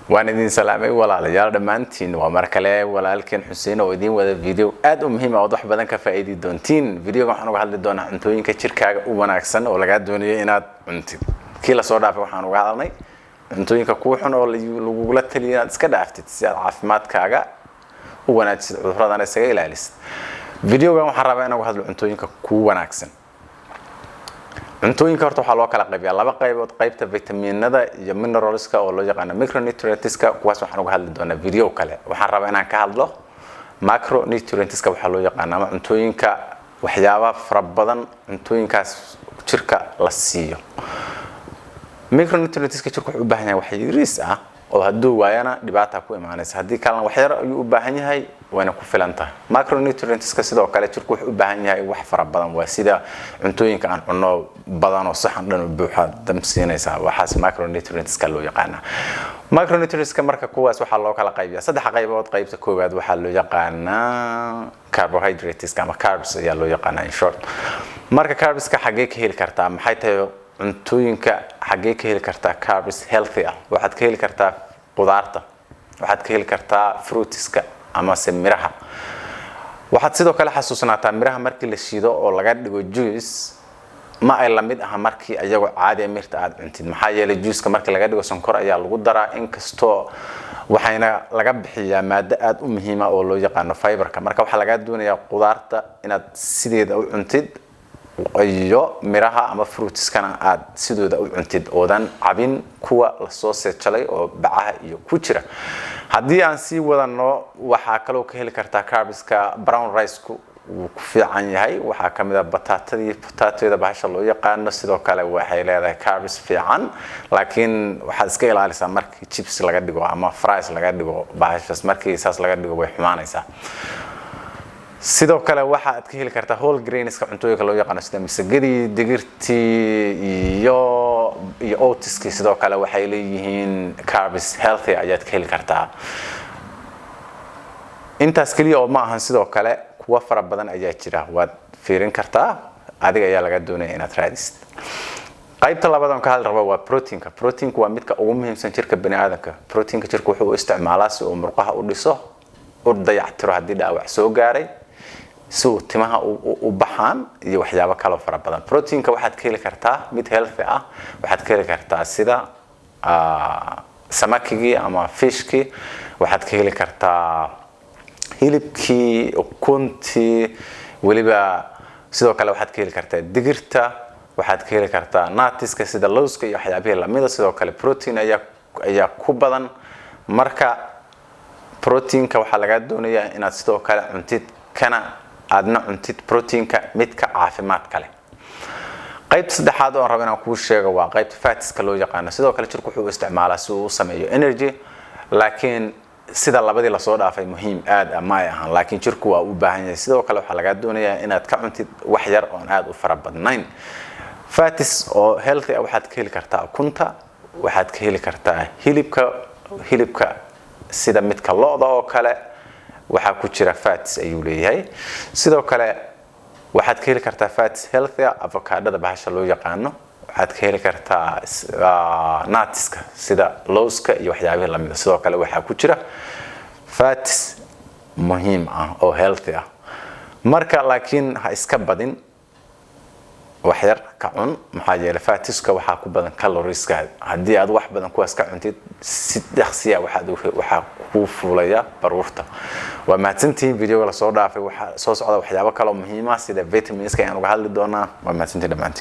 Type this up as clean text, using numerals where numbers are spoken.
Waan idin salaamay, walaalayaal, dhammaantiin. Waa mar kale walaalkeen Xuseen oo idiin wada video aad u muhiim ah ood wax badan ka faa'iidi doontiin. Videoga waxaan uga hadli doonaa cuntooyinka jirkaaga u wanaagsan oo lagaa doonayo inaad cuntid. Kii lasoo dhaafay waxaan uga hadalnay cuntooyinka kuu xun oo lagugula taliyo inaad iska dhaaftid si aad caafimaadkaaga u wanaajisid, cudurradana isaga ilaalisid. Videogan waxaan rabaa inaan uga hadlo cuntooyinka kuu wanaagsan. Cuntooyinka horta waxaa loo kala qaybiyaa laba qaybood: qaybta vitaminada iyo mineralska oo loo yaqaano micronutrientska. Kuwaas waxaan uga hadli doonaa video kale. Waxaan rabaa inaan ka hadlo macronutrientska waxaa loo yaqaano, ama cuntooyinka waxyaabaha fara badan cuntooyinkaas jirka la siiyo. Micronutrientska jirka wuxuu u baahan yahay wax yariis ah oo hadduu waayana dhibaata ku imaanaysa, haddii kalena wax yar ayuu u baahan yahay, wayna ku filan tahay. Macronutrientska sidoo kale jirku wuxuu u baahan yahay wax fara badan, waa sida cuntooyinka aan cunno badan oo saxan dhan u buuxa dam siinaysa. Waxaas macronutrientska loo yaqaanaa. Macronutrientska marka kuwaas waxaa loo kala qaybiyaa saddex qaybood. Qaybta koowaad waxaa loo yaqaanaa carbohydrateska ama carbs ayaa loo yaqaanaa in short. Marka carbska xaggee ka heli kartaa? Maxay tahay cuntooyinka xaggee ka heli kartaa carbs healthy ah? Waxaad ka heli kartaa qudaarta, waxaad ka heli kartaa fruitska amase miraha. Waxaad sidoo kale xasuusnaataa, miraha markii la shiido oo laga dhigo juice ma ay lamid aha markii ayagoo caadi mirta aad cuntid, maxaa yeelay juiceka markii laga dhigo sonkor ayaa lagu daraa, inkastoo waxayna laga bixiyaa maado aada u muhiima oo loo yaqaano fiberka. Marka waxaa lagaa doonayaa qudaarta inaad sideeda u cuntid iyo miraha ama fruitskana aad sidooda u cuntid, oodan cabin kuwa lasoo seejalay oo bacaha iyo ku jira. Haddii aan sii wadano, waxaa kaloo ka heli kartaa carbska brown rice-ku wuu ku fiican yahay. Waxaa ka mid ah bataatadii, potatoda bahasha loo yaqaano, sidoo kale waxay leedahay carbs fiican, laakiin waxaad iska ilaalisaa markii chips laga dhigo ama fries laga dhigo. Bahashaas markii saas laga dhigo way xumaanaysaa. Sidoo kale waxaad ka heli kartaa whole grainska cuntooyinka loo yaqaano, sida masagadii, digirtii iyo oatskii. Sidoo kale waxay leeyihiin carbs healthy ayaad ka heli kartaa. Intaas keliya oo ma ahan, sidoo kale kuwa fara badan ayaa jira, waad fiirin kartaa, adiga ayaa laga doonaya inaad raadisid. Qaybta labaad aan ka hadli rabo waa proteinka. Proteinka waa midka ugu muhiimsan jirka bani aadamka. Proteinka jirka wuxuu u isticmaalaa si uu murqaha u dhiso, u dayactiro haddii dhaawac soo gaaray, si uu timaha u baxaan iyo waxyaabo kaloo fara badan. Proteinka waxaad ka heli kartaa mid healthy ah, waxaad ka heli kartaa sida samakigii ama fishkii, waxaad ka heli kartaa hilibkii, ukuntii weliba. Sidoo kale waxaad ka heli kartaa digirta, waxaad ka heli kartaa nutska sida lowska iyo waxyaabihii lamida. Sidoo kale protein ayaa ku badan. Marka proteinka waxaa lagaa doonayaa inaad sidoo kale cuntid, kana aadna cuntid proteinka midka caafimaadka leh. Qaybta saddexaad oon rabo inaan kuu sheego waa qaybta fatska loo yaqaano. Sidoo kale jirku wuxuu u isticmaalaa si uu u sameeyo energy, laakiin sida labadii lasoo dhaafay muhiim aad ah ma ay ahan, laakiin jirku waa u baahan yahay. Sidoo kale waxaa lagaa doonayaa inaad ka cuntid wax yar oon aad u fara badnayn. Fats oo healthy ah waxaad ka heli kartaa ukunta, waxaad ka heli kartaa hilibka. Hilibka sida midka lo'da oo kale waxaa ku jira fats ayuu leeyahay. Sidoo kale waxaad ka heli kartaa fats healthy ah avocadada bahasha loo yaqaano, waxaad ka heli kartaa nutska sida lowska iyo waxyaabihii lamida. Sidoo kale waxaa ku jira fats muhiim ah oo healthy ah. Marka laakiin ha iska badin, wax yar ka cun, maxaa yeelay fatska waxaa ku badan calorieska. Haddii aad wax badan kuwaas ka cuntid, si dhaqsiya waxaa kuu fuulaya baruurta. Waa mahadsantihiin. Videoga lasoo dhaafay, waxaa soo socda waxyaabo kaloo muhiima sida vitaminska ayaan uga hadli doonaa. Waa mahadsantihiin dhammaantiin.